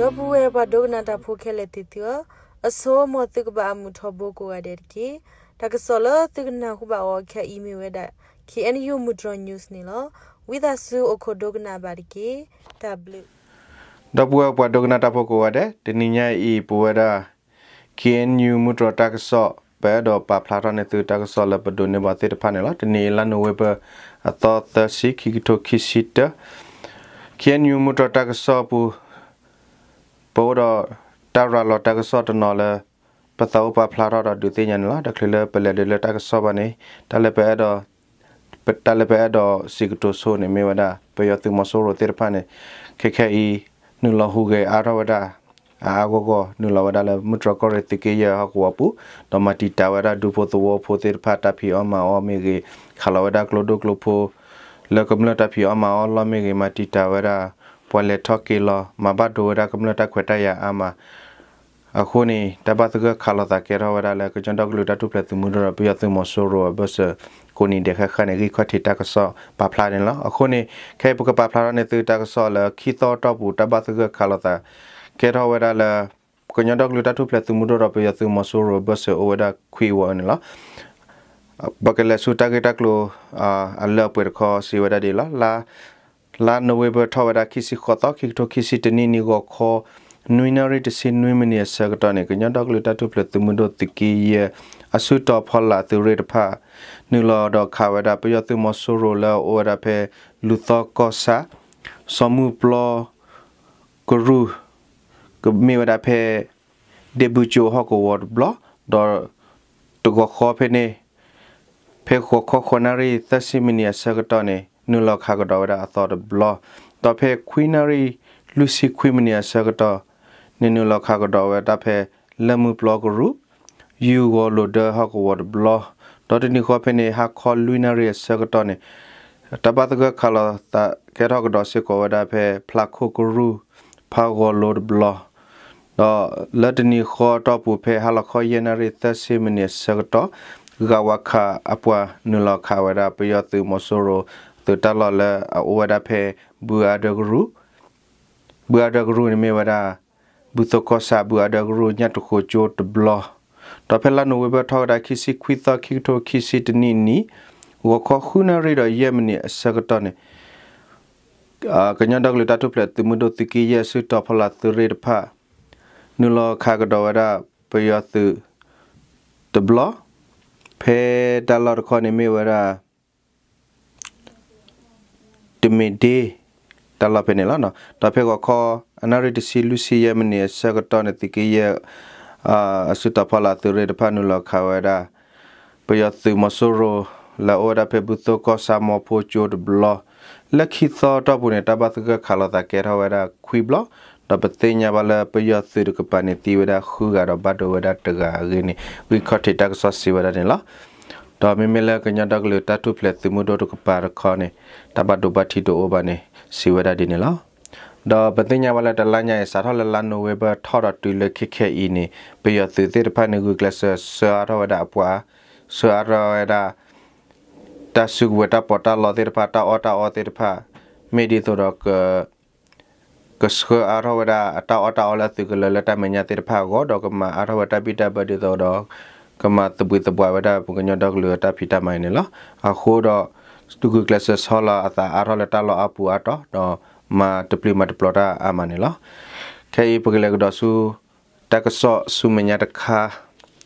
ဒီပုၢ်ဝဲၢ်ပှၤဒိကနၣ်တၢ်ဖိခဲလၢာ်သ့ၣ်သုဧၢ, အဆိ မ်သုကဘၣ်အမုာ်ထီဘိကိးဂၤဒဲးတက့ၢ်. တၢ်ကစီၣ်လၢသုကနၢ်ဟူဘၣ်အီၤခဲအံၤမ့ၢ်ဝဲဒၣ် K N U မုၢ်တြီၤ news န့ၣ်လီၤ. ဝံသးစူၤအိၣ်ခိးဒိကနၣ်ဘၣ်တက့ၢ်. တၢ်ဘျုး ဒီပုၢ်ဝဲၢ်ပှၤဒိကနၣ်တၢ်ဖိကိးဂၤဒဲး, တနံၤညါအံၤ ပဝဲဒၣ် K N U မုၢ်တြီၤတၢ်ကစီၣ် ပအဲၣ်ဒိးပာ်ဖျါထီၣ်န့ၢ်သုတၢ်ကစီၣ်လၢပဒိးန့ၢ်ဘၣ်သ့ၣ်တဖၣ်န့ၣ်လီၤ. တနံၤအံၤ လါနိၣ်ဝ့ဘၢၣ် အသီသၢဆံ ခံကထိခံဆံတၢ K N U မုၢ်တြီၤတၢ်ကစီၣ်ပူၤ ပအိၣ်ဒီးတၢ်ရၤလီၤတၢ်ကစီၣ်တနီၤလၢ ပသးအိၣ်ပာ်ဖျါထီၣ်ဒီးဒုးသ့ၣ်ညါန့ၣ်လီၤ. တချုးလၢပလဲၤဒုးလၢတၢ်ကစီၣ်ဘၣ်န့ၣ် တၢ်လၢပအဲၣ်ဒိး တၢ်လၢပအဲၣ်ဒိးစံးကတိၤဆိန့ၣ်မ့ၢ်ဝဲဒၣ် ပယီၤသုးမီၤစိရိၤသ့ၣ်တဖၣ်န့ၣ် ခဲခဲအံၤ နုာ်လီၤဟူးဂဲၤအါထီၣ်ဝဲဒၣ် အါအါဂီၢ်ဂီၢ် နုာ်လီၤဝဲဒၣ်လၢမုၢ်တြီၤကီၢ်ရ့ၣ်သုးက့ယဲၢ်ဟီၣ်ကဝီၤပူၤ ဒီးမၤတံာ်တာ်ဝဲဒၣ်ဒူဖိသဝီဖိသ့ၣ်တဖၣ်တၢ်ဖံးအီၣ်မၤအီၣ်မ့ၢ်ဂ့ၤ, ခးလီၤဝဲဒၣ်ကျိဒိၣ်ကျိဖိ လၢကမျၢၢ်တၢ်ဖံးအီၣ်မၤအီၣ်လီၢ်မ့ၢ်ဂ့ၤ, မၤတံာ်တာ်ဝဲဒၣ် ပှၤလဲၤထီၣ်က့ၤလီၤ မၤဘၣ်ဒိဝဲဒၣ်ကမျၢၢ်တၢ်ခွဲးတၢ်ယာ်အါမး အဃိန့ၣ် တၢ်ဘၣ်သဂၢၢ်ခးလိာ်သးကဲထီၣ်ဝဲဒၣ်လၢ ကညီဒီကလုာ်တၢ်ထူၣ်ဖျဲးသုးမုၢ်ဒိၣ်ဒီးပယီၤသုးမီၤစိရိၤအဘၢၣ်စၢၤ ကိးနံၤဒဲးဃၣ်ဃၣ်န့ၣ် ဂံၢ်ခီၣ်ထံးတၢ်ကစီၣ်ပာ်ဖျါန့ၣ်လီၤ. အဃိန့ၣ် ခဲအံၤပကပာ်ဖျါထီၣ်န့ၢ်သုတၢ်ကစီၣ်လၢခံသီအတီၢ်ပူၤ တၢ်ဘၣ်သဂၢၢ်ခးလိာ်သး ကဲထီၣ်ဝဲဒၣ်လၢ ကညီဒီကလုာ်တၢ်ထူၣ်ဖျဲးသုးမုၢ်ဒိၣ်ဒီးပယီၤသုးမီၤစိရိၤအဘၢၣ်စၢၤအိၣ်ဝဲဒၣ်ခွံဝီန့ၣ်လီၤ. ပကလဲၤဆူတၢ်ဂ့ၢ်တၢ်ကျိၤ အလၢအပှဲၤတခီစံးဝဲဒၣ်ဒ်အံၤလီၤ. လါနိၣ်ဝ့ဘၢၣ်ထီၣ်ဝဲဒၣ်ခံဆံဃိးသီ ခံကထိခံဆံတနံၣ်နံၤ ဂီၤခီ နွံနၣ်ရံၣ်တဆံနွံမံးနံးအဆၢကတီၢ်န့ၣ် ကညီဒီကလုာ်တၢ်ထူၣ်ဖျဲးသုးမုၢ်ဒိၣ်သုးက့ယဲၢ် အစုတီၤဖီလာ်သုးရ့ၣ်တဖၣ် နုာ်လီၤဒီးခးဝဲဒၣ်ပယီၤသုးမီၤစိရိၤလၢအအိၣ်ဝဲဒၣ်ဖဲ လူၤသီကီၢ်ဆၣ် စီၤမုၢ်ပျီကရူၢ် ကမ့ၢ်ဝဲဒၣ်ဖဲ ဒ့ၣ်ဘုကၠိဟီၣ်ကဝီၤတဘျီ, ဒီးတဂီၤဃီဖဲန့ၣ် ဖဲဂီၤခီဃိးနၣ်ရံၣ်သၢဆံမံးနံးအဆၢကတီၢ်န့ၣ် နုာ်လီၤခးကဒီးဝဲဒၣ်အသီတဘျီ, ဒီးဖဲခွံနၣ်ရံၣ်လွံၢ်ဆံခွံမံးနံးအဆၢကတီၢ်န့ၣ် နုာ်လီၤခးကဒီးဝဲဒၣ်ဖဲ လၢမုၢ်ပျီကရူၢ် ယူၢ်ဂီၤလိာ်ဒၢဟီၣ်ကဝီၤတဘျီ, ဒီးတနံၤဃီဖဲန့ၣ် ဟါခီလွံၢ်နၣ်ရံၣ်အဆၢကတီၢ်န့ၣ် တၢ်ဘၣ်သဂၢၢ်ခးလိာ်သးကဲထီၣ်ကဒီးစ့ၢ်ကီးဝဲဒၣ်ဖဲ ဖျးခိၣ်ကရူၢ် ဖးဂီၤလိတဘျီ, ဒီးလၢတနံၤဃီအတီၢ်ပူၤဖဲဟါလီၤခီယဲၢ်နၣ်ရံၣ်သၢဆံမံးနံးအဆၢကတီၢ် ဂၤဝၤခးအပှၤနုာ်လီၤခးဝဲဒၣ်ပယီၤသုးမီၤစိရိၤသုးတၢ်လီၢ်လၢအအိၣ်ဝဲဒၣ်ဖဲ ဘုအါဒၢကရူၢ် ဘုအါဒၢကရူၢ်န့ၣ်မ့ၢ်ဝဲဒၣ် ဘုသိကီၢ်ဆၣ် ဘုအါဒၢကရူၢ် ညၣ်တဃိကၠိတဘျီ, ဒီးဖဲလါနိၣ်ဝ့ဘၢၣ်ထီၣ်ဝဲဒၣ်ခံဆံခွံသီ ခံကထိခံဆံတနံၣ်နံၤ ဂီၤခီဃုနၣ်ရံၣ်ဒီးယဲၢ်မံးနံးအဆၢကတီၢ်န့ၣ် ကညီဒီကလုာ်တၢ်ထူၣ်ဖျဲးသုးမုၢ်ဒိၣ်သုးက့ယဲၢ်အစုတီၤဖီလာ်သုးရ့ၣ်တဖၣ် နုာ်လီၤခးကဒီးဝဲဒၣ်ပယီၤသုးတဘျီ, ဖဲတၢ်လီၢ်တခီန့ၣ်မ့ၢ်ဝဲဒၣ် တမ့ၢ်ဒ့ တၢ်လီၢ်ဖဲန့ၣ်လီၤ. ဒီးဖဲဂီၤခီ အနၣ်ရံၣ်တဆံလွံၢ်ဆံယဲၢ်မံးနံးအဆၢကတီၢ်န့ၣ် သုးက့ယဲၢ် အစုတီၤဖီလာ်သုးရ့ၣ်တဖၣ်နုာ်လီၤခးဝဲဒၣ် ပယီၤသုးမီၤစိရိၤ လၢအအိၣ်ဝဲဒၣ်ဖဲဘုသိကီၢ်ဆၣ်မီဖိကၠိတဘျီ, လၢခံသီအတီၢ်ပူၤန့ၣ် တၢ်ဘၣ်သဂၢၢ်ခးလိာ်သးကဲထီၣ်ဝဲဒၣ်ခွံဘျီ, ဒီးပသ့ၣ်ညါဘၣ်လၢပယီၤသုးတကပၤန့ၣ်သံဝဲဒၣ်ဃုဂၤဒီးဘၣ်ဒိဝဲဒၣ်တဂၤအဂ့ၢ်န့ၣ် ဂံၢ်ခီၣ်ထံးတၢ်ကစီၣ်စံးဝဲဒၣ်န့ၣ်လီၤ. ဒီးမ့မ့ၢ်လၢကညီဒီကလုာ်တၢ်ထူၣ်ဖျဲးသုးမုၢ်ဒိၣ်တကပၤတခီန့ၣ် တၢ်ဘၣ်ဒိဘၣ်ထံးတအိၣ်ဘၣ်န့ၣ် စံးဝဲဒၣ်ဒ်န့ၣ်လီၤ. ဒီးပသ့ၣ်ညါဘၣ်လၢတလါညါအံၤ စးထီၣ်လၢလါနိၣ်ဝ့ဘၢၣ်ထီၣ်ဒီးတုၤလၢခဲခဲအံၤန့ၣ် ပယီၤသုးသ့ၣ်တဖၣ်န့ၣ် ဂုာ်ကျဲးစၢးဆှၢအါထီၣ်ဝဲဒၣ်အပှၤ, ဆှၢအါထီၣ်ဝဲဒၣ် တၢ်စုကဝဲၤတၢ်ပီးတၢ်လီသ့ၣ်တဖၣ် တၢ်အီၣ်တၢ်အီသ့ၣ်တဖၣ် မ့ၢ်ဒ်သိးဒီး ကဆှၢအါထီၣ်ဝဲဒၣ်အတၢ်အီၣ်တၢ်အီလၢအသုးကလၢၤလၢတၢ်မဲာ်ညါသ့ၣ်တဖၣ်အဂီၢ် ဒီးကမၤအါထီၣ်ဝဲတၢ်ဘံၣ်တၢ်ဘၢဒ်သိးဒီး ကမၤသဘှံးသဘှၣ်ဝဲဒၣ်ပကညီဒီကလုာ်အတၢ်ဖံးတၢ်မၤအံၤန့ၣ်လီၤ. အဃိဒီး ဂုာ်ကျဲးစၢးဆီလီၤအသးအါထီၣ်လၢတၢ်လီၢ်အါပူၤအါတီၤ ဒီးမၤတပျုာ်မၤတပျီၤတၢ်အါမးန့ၣ်လီၤ. ခဲအံၤပကလဲၤကဒီးဆူ တၢ်ကစီၣ်ဆူမဲာ်ညါတခါ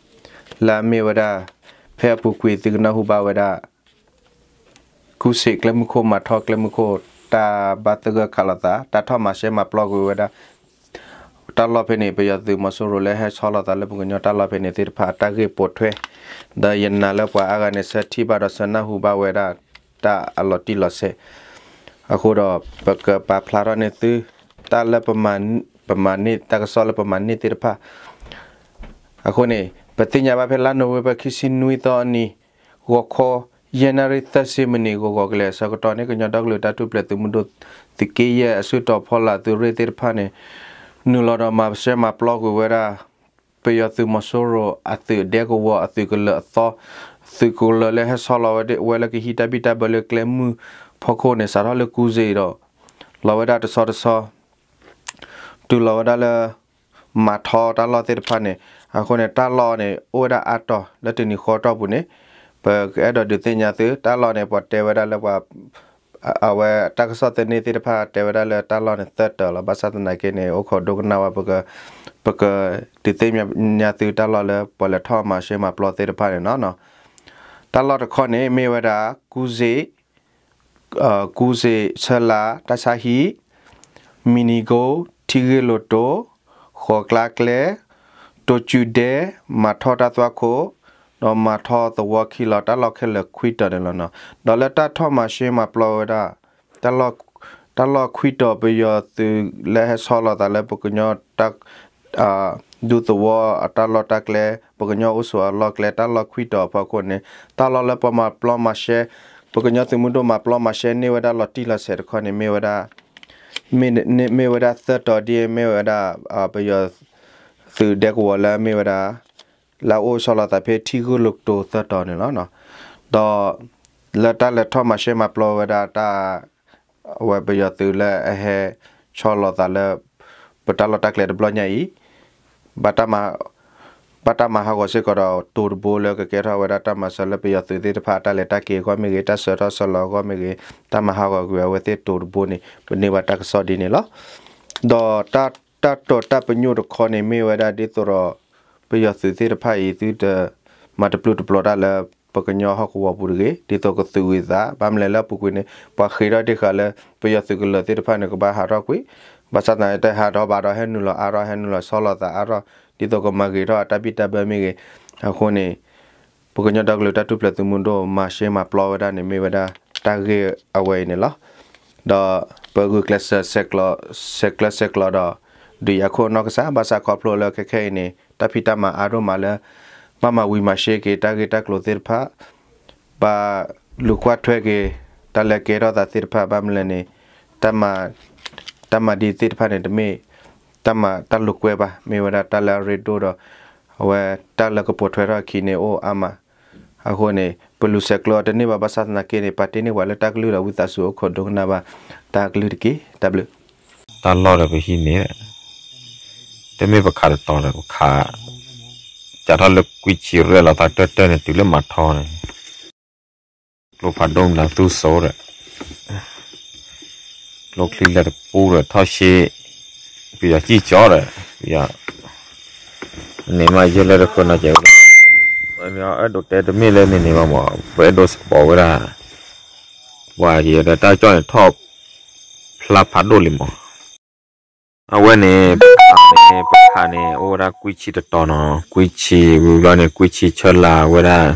လၢအမ့ၢ်ဝဲဒၣ် ဖဲအပူၤကွံာ်သုကနၢ်ဟူဘၣ်ဝဲဒၣ် ကူစ့ၣ်ကျဲမုၢ်ခိၣ် မၤထီၣ်ကျဲမုၢ်ခိၣ် တၢ်ဘၣ်သဂၢၢ်ခးလိာ်သး တၢ်ထီၣ်မၤရှဲမၤပျီကွံာ်ဝဲဒၣ် တၢ်လီၢ်ဖဲန့ၣ် ပယီၤသုးမီၤစိရိၤလၢဟဲဆီလီၤသးလၢပကညီတၢ်လီၢ်ဖဲန့ၣ်သ့ၣ်တဖၣ် အတၢ်ဂ့ၢ်ပိာ်ထွဲ ဒီးယနာ်လၢပှၤအါဂၤန့ၣ် ဆၢထံၣ်ဘၣ်ဒီးဆၢနၢ်ဟူဘၣ်ဝဲဒၣ် တၢ်အလီၤတံၢ်လီၤဆဲး အဃိဒီး ပကပာ်ဖျါထီၣ်န့ၢ်သု တၢ်လၢ ပမၤန့ၢ် တၢ်ကစီၣ်လၢပမၤန့ၢ်သ့ၣ်တဖၣ် အဃိန့ၣ် ပသ့ၣ်ညါဘၣ်ဖဲလါနိၣ်ဝ့ဘၢၣ်ခံဆံနွံသီအနံၤ ဂီၤခီ ယဲၢ်နၣ်ရံၣ်သၢဆံမံးနံး ဂီၤဂီၤကလဲၤအဆၢကတီၢ်န့ၣ် ကညီဒီကလုာ်တၢ်ထူၣ်ဖျဲးသုးမုၢ်ဒိၣ် သုးက့ယဲၢ်အစုတီၤဖီလာ်သုးရ့ၣ်သ့ၣ်တဖၣ်န့ၣ် နုာ်လီၤဒီးမၤရှဲမၤပျီကွံာ်ဝဲဒၣ် ပယီၤသုးမီၤစိရိၤအသုးဒဲကဝီၤ အသုးကလၢၤအသီ သုးကလၢၤလၢဟဲဆီလီၤဝဲဒၣ်ဝဲလၢကဟံးတၢ်ဘံၣ်တၢ်ဘၢလၢကျဲမုၢ်ဖီခိၣ်န့ၣ် စးထီၣ်လၢကူစ့ၣ်ဒီး လီၤဝဲဒၣ်တဆီတဆီ တုၤလီၤဝဲဒၣ်လၢ မၤထီတၢ်လီၢ်သ့ၣ်တဖၣ်န့ၣ်, အဃိန့ၣ် တၢ်လီၢ်န့ၣ် အိၣ်ဝဲဒၣ်အါတီၤလၢတနံၤဃီတီၢ်ပူၤန့ၣ်, ပကအဲၣ်ဒိးဒုးသ့ၣ်ညါသု တၢ်လီၢ်န့ၣ် ပှၤတဲဝဲဒၣ်လၢပှၤ အဝဲတၢ်ကစီၣ်သန့သ့ၣ်တဖၣ်တဲဝဲဒၣ်လၢတၢ်လီၢ်န့ၣ်သၢတီၤလီၤ. ဘၣ်ဆၣ်သနာ်က့န့ၣ် အိၣ်ခိးဒိကနၣ်ဝဲ ပက ပကဒုးသ့ၣ်ညါသုတၢ်လီၢ်လၢပှၤလဲၤထီၣ်မၤရှဲမၤပျီသ့ၣ်တဖၣ်န့ၣ်လီၤ. တၢ်လီၢ်တခီန့ၣ် မ့ၢ်ဝဲဒၣ် ကူစ့ၣ် ကူစ့ၣ် ဆၢလါ တၢ်ဆါဟံၣ် မံၤနံၤကိ ထံဂ့ၢ်လိာ်တိၤ ဃိးကျါကျဲ တိၤစုဒဲ မၤထီတၢ်သွၣ်ခိၣ် ဒီးမၤထီသဝီခံလီၤ. တၢ်လီၢ်ခဲလၢာ်ခွံတီၤန့ၣ်လီၤ. ဒီးလၢတၢ်ထီၣ်မၤရှဲမၤပျီဝဲဒၣ် တၢ်လီၢ်ခွံတီၤ ပယီၤသုးလၢဟဲဆီလီၤသးလၢပကညီ ဒူသဝီအတၢ်လီၢ်တၢ်ကျဲ ပကညီအိၣ်ဆိးအလီၢ်ကျဲ တၢ်လီၢ်ခွံတီၤအဖီခိၣ်န့ၣ် တၢ်လီၢ်လၢပှၤမၤပျီမၤရှဲ ပကညီသုးမုၢ်ဒိၣ်မၤပျီမၤရှဲန့ၢ်ဝဲဒၣ်လီၤတံၢ်လီၤဆဲးတခီန့ၣ် မ့ၢ်ဝဲဒၣ် မ့ၢ်ဝဲဒၣ်သၢတီၤဒ်မ့ၢ်ဝဲဒၣ် ပယီၤသုးဒဲကဝီၤလၢမ့ၢ်ဝဲဒၣ် လၢအအိၣ်ဆီလီၤသးဖဲထံဂ့ၢ်လိာ်တိၤသၢတီၤန့ၣ်လီၤ. ဒီးလၢတၢ်လဲၤထီၣ်မၤရှဲမၤပျီဝဲဒၣ်တၢ် အဝဲပယီၤသုးလၢအဟဲဆီလီၤသးလၢ ပတၢ်လီၢ်တၢ်ကျဲတဘျီညါအံၤ ဘၣ်တၢ်မၤဟးဂီၤစ့ၢ်ကီးဒီးတိၤတဘိလၢကကဲထီၣ်ဝဲဒၣ်တၢ်မၤစၢၤလၢပယီၤသုးသ့ၣ်တဖၣ်အတၢ်လဲၤတၢ်က့ၤအဂီၢ်မ့ၢ်ဂ့ၤ တၢ်ဆှၢထီၣ်ဆှၢလီၤအဂီၢ်မ့ၢ်ဂ့ၤ တၢ်မၤဟးဂီၤကွံာ်အဝဲသ့ၣ်တိၤတဘိန့ၣ် ပန့ၢ်ဘၣ်တၢ်ကစီၣ်ဒ်န့ၣ်လီၤ. ဒီးတၢ်တိာ်တၢ်ပညိၣ်တခီန့ၣ်မ့ၢ်ဝဲဒၣ်ဒ်သိးဒီး ပယီၤသုးသ့ၣ်တဖၣ်အံၤသုတ မၤတပျုာ်တပျီၤတၢ်လၢ ပကညီဟီၣ်ကဝီၤပူၤတဂ့ၤ ဒ်သိးကသုးဝံၤသး ဘၣ်မနုၤလဲၣ်လၢအပူၤကွံာ်န့ၣ် ပှၤဃ့ထီၣ်တ့ၢ်ဃာ်လၢ ပယီၤသုးကလၢၤသ့ၣ်တဖၣ်န့ၣ် ကဘၣ်ဟးထီၣ်ကွံာ် ဘၣ်ဆၣ်သနာ်က့တဟးထီၣ်ဘၣ်ဒီးဟဲနုာ်လီၤအါထီၣ် ဟဲနုာ်လီၤဆီလီၤသးအါထီၣ် ဒ်သိးကမၤဂ့ၤထီၣ်အတၢ်ဘံၣ်တၢ်ဘၢမ့ၢ်ဂ့ၤ အဃိန့ၣ် ပကညီဒီကလုာ်တၢ်ထူၣ်ဖျဲးသုးမုၢ်ဒိၣ် မၤရှဲမၤပျီဝဲဒၣ်န့ၣ် မ့ၢ်ဝဲဒၣ်တၢ်ဂ့ၢ်အဝဲအံၤန့ၣ်လီၤ. ဒီးပဂုာ်ကျဲးစၢး ဆဲးကျၢဆဲးကျၢဒီး ဒုးယၤခိၣ်အနီၢ်ကစၢ် ဘၣ်ဆၣ်ခီဖျိလၢခဲခဲအံၤန့ၣ် တၢ်ဖံးတၢ်မၤအါဒိၣ်မးလၢ ဘၣ်မၤဝံၤမၤရှဲက့ၤ တၢ်ဂ့ၢ်တၢ်ကျိၤသ့ၣ်တဖၣ် ဘၣ်လူၤကွၢ်ထွဲက့ၤ တၢ်လၢကဲထီၣ်သးသ့ၣ်တဖၣ် ဘၣ်မနုၤလဲၣ်န့ၣ် တၢ်မၤ တၢ်မၤဒ်သ့ၣ်တဖၣ်န့ၣ် တမ့ၢ် တၢ်မၤတၢ်လိာ်ကွဲဘၣ် မ့ၢ်ဝဲဒၣ်တၢ်လၢအရ့ဒိၣ်ဒီး အဝဲတၢ်လၢကပိာ်ထွဲထီၣ်အခံန့ၣ်အိၣ်အါမး အဃိန့ၣ် ပလူၤဆဲးကျၢအီၤတန့ၢ်ဘၣ် ဘၣ်ဆၣ်သနာ်က့န့ၣ် ပာ်တ့ၢ်န့ၢ်ပှၤလၢတၢ်ကလုၢ်ဒီး ဝံသးစူၤအိၣ်ခိးဒိကနၣ်ဘၣ် တၢ်ကလုၢ်တက့ၢ် တၢ်ဘျုး တၢ်လီၢ်ဒီးပဟံးန့ၢ် တမ့ၢ်ပခးတတီၤဒီး ပခး ကးထီၣ်လၢကွံဆံရဲၣ်လီၤသးတၢၢ်တၢၢ်န့ၣ် တုၤလၢမၤထီန့ၣ် ကျိဖးဒိၣ်မတၤသူၣ်စိဒီး ကျိချံလဲၤတပူဒီးထီၣ်ရှ့ ပယီၤစံၣ်ကၠီဒီး ပယီၤ န့ၣ်မးယဲလၢတဃၢနီၤကဲးဝဲဒၣ် အဲၣ်ဒိးတဲတမ့ၢ်လၢန့ၣ်န့ၣ်ဘၣ်မး ပအဲၣ်ဒိးစပီးဝဲဒၣ် ပှၤကယဲဒီးတၢ်ကၠီၣ်န့ၣ်ထီၣ်ဖျါဖးဒိၣ်လံမး အဝဲန့ၣ် ပခးန့ၣ် ပခးန့ၣ် အိၣ်ဝဲဒၣ်ကွံဆံတတီၤနီၤ ကွံဆံ ဝံၤဘျီန့ၣ် ကွံဆံဆၢလါဝဲဒၣ်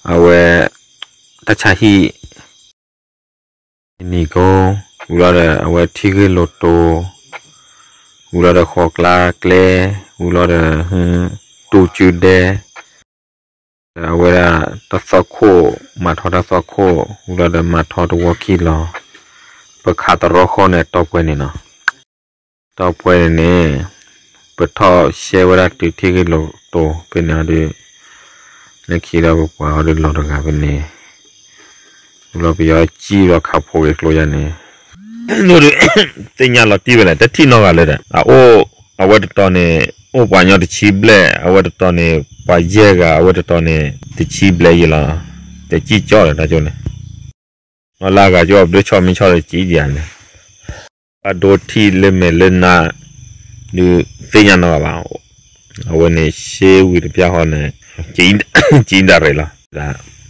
အဝဲ တၢ်ဆါဟံၣ် နံၤကိ ဝံၤဘျီဒီး အဝဲထံဂ့ၢ်လိာ်တိၤ ဝံၤဘျီဒီး ဃိးကျါကျဲ ဝံၤဘျီဒီး တူၢ်စုဒဲ ဒီးအဝဲဒၣ်တၢ်သွၣ်ခိၣ် မၤထီတၢ်သွၣ်ခိၣ် ဝံၤဘျီဒီးမၤထီတဝီခံလီၤ ပခးတရီဃီန့ၣ် အတီပှဲၤန့ၣ်နီၤ တီပှဲၤန့ၣ်န့ၣ် ပထီၣ်ရှဲဝဲဒၣ်တုၤထံဂ့ၢ်လိာ်တိၤဖဲန့ၣ်ဒီး လၢခံဒီးပပှၤဟီဒီးလီၤတဂၤဖဲန့ၣ် ဝံၤဘျီပယီၤစံၣ်ဘျီခးဖိးက့ၤကျိယါန့ၣ် ဒိၣ်ဒုး သ့ၣ်ညါလီၤတံၢ်ဝဲလဲၣ် တထံၣ်နီတဂၤလၢၤဒီး အအိၣ် အဝဲတတီၤန့ၣ် အိၣ်ပှၤကညီတဆံဘျဲၣ် အဝဲတတီၤန့ၣ် ပှၤယဲၢ်ဂၤ အဝဲတတီၤန့ၣ် တဆံဘျဲၣ်ယဲလီၤ တစံၣ်ကၠီဒီးတၢ်ကၠိန့ၣ် နီၢ်လၢအဂၤကၠိအဘျုးဆီမံဆီဒီးစံၣ်ဒံးဧါန့ၣ် ဘၣ်ဒိထံၣ်လၢမဲာ်လၢနါ ဒုးသ့ၣ်ညါနီတဂၤဘၣ် အဝဲန့ၣ်ရှဲဝံၤတပျၢ်ဃီန့ၣ် ကၠံဒၣ်ရ့ၣ်လီၤ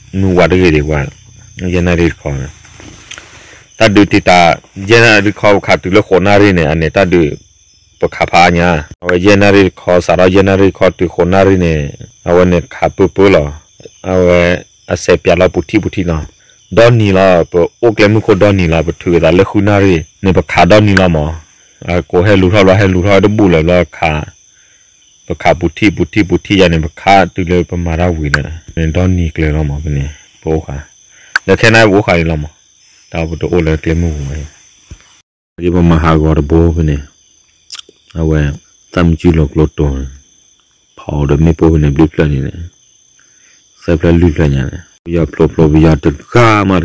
မုၢ်ဝါတဂ့ၤဒံးကွၢ် ယဲၢ်နၣ်ရံၣ်တခီ တၢ်ဒုးတံာ်တာ် ယဲၢ်နၣ်ရံၣ်တခီ ပခးတုၤလၢဃိးနၣ်ရံၣ်န့ၣ် အန့ၣ်တၢ်ဒုး ပခးဖးအါညါ အဝဲယဲၢ်နၣ်ရံၣ်တခီ စးထီၣ်ယဲၢ်နၣ်ရံၣ်တခီတုၤဃိးနၣ်ရံၣ်န့ၣ် အဝဲန့ၣ်ခးပၢပၢလီၤ အဝဲအစဲးပၠးလီၤပူၤထံၣ်ပူၤထံၣ်နီၤ ဒီနံၤလီၤ ပအိၣ်ကျဲမုၢ်ခိၣ်ဒီနံၤလီၤ ပထုးက့ၤသးလၢဃုနၣ်ရံၣ်န့ၣ် ပခးဒီနံၤလီၤမး အကိးဟဲလူၤထီၣ်ဘျီ ဟဲလူၤထီၣ်တဘူၣ်လၢၤဘျီခး ပခးပူၤထံၣ်ပူၤထံၣ်ပူၤထံၣ်ယါန့ၣ် ပခးတုၤလၢပမၤတၢ်ဝံၤန့ၣ် န့ၣ်ဒီနံၤကျဲလီၤမး ဖဲန့ၣ် ပအိၣ်ဃာ် လၢခဲနၣ်ပအိၣ်ဃာ်န့ၣ်လီၤမး တၢ်ပတအိၣ်လၢကျဲမုၢ်ပူၤဘၣ် ပမၤဟးဂီၤတဘိဖဲန့ၣ် အဝဲ သၣ်မံကၠူလိာ်ကျိတိၤန့ၣ် ဖီဒီးမ့ၣ်ပိၢ်ဖဲန့ၣ် ဘျုးဖျၢၣ်န့ၣ် သၢဖျၢၣ်လွံၢ်ဖျၢၣ်ညါန့ၣ် ပယီၤဖျိဖျိပယီၤတဂၤမး လၢညါတ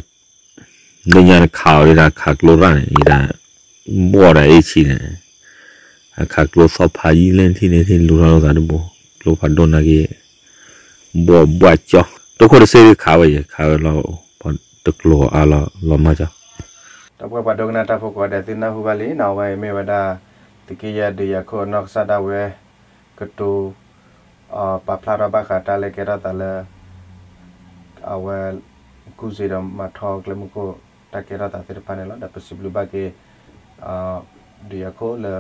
ခးအီၤဒၣ်ခးကျိရၣ်န့ၣ် ဒၣ် ဘီၣ်ဒီးအ့ၣ်ဆံန့ၣ်, အခးကျိသီၣ်ဖးယံာ်လဲၣ်ထံၣ်န့ၣ်ထံၣ်လူၤထီၣ်လိာ်သးတဘိ, ကျိဖးဒိၣ်နာ်က့, ဘီၣ်ဘၣ်ကၠီ, တိခိၣ်တစ့ၢ်ခးဝဲယဲၢ် ခးဝဲလီၤ, တကျိၤအါလီၤ လီၤမၢ်ကၠီ. ဒီပုၢ်ဝဲၢ်ပှၤဒိကနၣ်တၢ်ဖိကိးဂၤဒဲး သုနၢ်ဟူဘၣ်လံနီၤ, အဝဲအံၤမ့ၢ်ဝဲဒၣ် သုးက့ယဲၢ်ဒုးယၤခိၣ်အနီၢ်ကစၢ်ဒၣ်ဝဲ ကတိၤ ပာ်ဖျါထီၣ်ဘၣ်ဃးတၢ်လၢကဲထီၣ်သးလၢ အဝဲ ကူစ့ဒီးမၤထီကျဲမုၢ်ခိၣ် တၢ်ကဲထီၣ်သးသ့ၣ်တဖၣ်န့ၣ်လီၤ. ဒီးပစံးဘျုးဘၣ်က့ၤ ဒုးယၤခိၣ်လၢ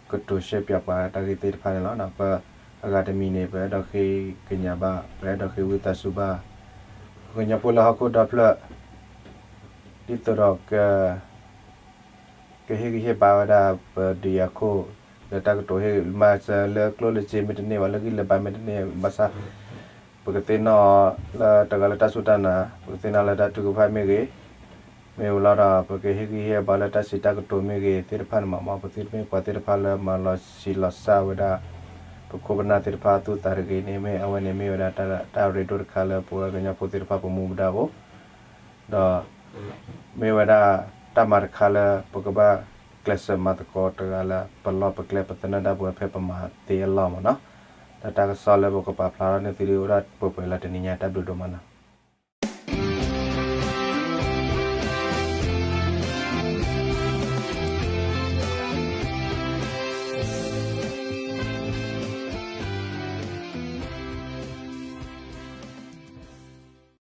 ကတိၤရှဲပၠးပှၤတၢ်ဂ့ၢ်သ့ၣ်တဖၣ်န့ၣ်လီၤ. ဒီးပအဂၤတမံၤန့ၣ် ပအဲၣ်ဒိးဃ့ကညးဘၣ်, ပအဲၣ်ဒိးဃ့ဝံသးစူၤဘၣ် ပှၤကညီဖိလၢဟီၣ်ခိၣ်ဒီဖျၢၣ် ဒ်သိးဒီး ကဟ့ၣ်ဂံၢ်ဟ့ၣ်ဘါဝဲဒၣ် ပဒုးယၤခိၣ် လၢတၢ်ကတိၤဟ့ၣ် မၤစၢၤလၢကျိၣ်လၢစ့မ့ၢ်တန့ၢ်ဘၣ် လၢဂံၢ်လၢဘါမ့ၢ်တန့ၢ် ဘၣ်ဆၣ် ပကသ့ၣ်နီၣ်လၢတဂၤလၢတၢ်စူၢ်တၢ်နာ် ပကသ့ၣ်နီၣ်လၢတၢ်ထုကဖၣ်မ့ၢ်ဂ့ၤ, မ့ၢ်ဝံၤလီၤဒီး ပကဟ့ၣ်ဂံၢ်ဟ့ၣ်ဘါလၢတၢ်စံးတၢ်ကတိၤမ့ၢ်ဂ့ၤသ့ၣ်တဖၣ်န့ၣ်မး, မ်ပသုတမ့ၢ်ပှၤသ့ၣ်တဖၣ်လၢမၤလီၤဆံးလီၤစၢ်ဝဲဒၣ် ပခိၣ်ပနၢ်သ့ၣ်တဖၣ်အသူၣ်အသးတဂ့ၤန့ၣ် မ့ၢ်အဝဲန့ၣ်မ့ၢ်ဝဲဒၣ်တၢ်ရ့ဒိၣ်တခါလၢ ပဝဲကညီဖိသ့ၣ်တဖၣ်ပမူပဒါအိၣ် ဒီး မ့ၢ်ဝဲဒၣ်တၢ်မၤတခါလၢ ပကဘၣ်ကျဲးစၢးမၤသကိးတဂၤလၢ ပလီၢ်ပကျဲ ပသနၢၣ်ဒၣ်ပဝဲဖဲပမၤသ့အလီၢ်မးနီၤ. ဒီးတၢ်ကစီၣ်လၢပကပာ်ဖျါထီၣ်န့ၢ်သုဒ်အိၣ်ဒၣ်ပှဲၤပှဲၤလၢတနံၤညါ တၢ်ဘျုးဒိၣ်မးနီၤ.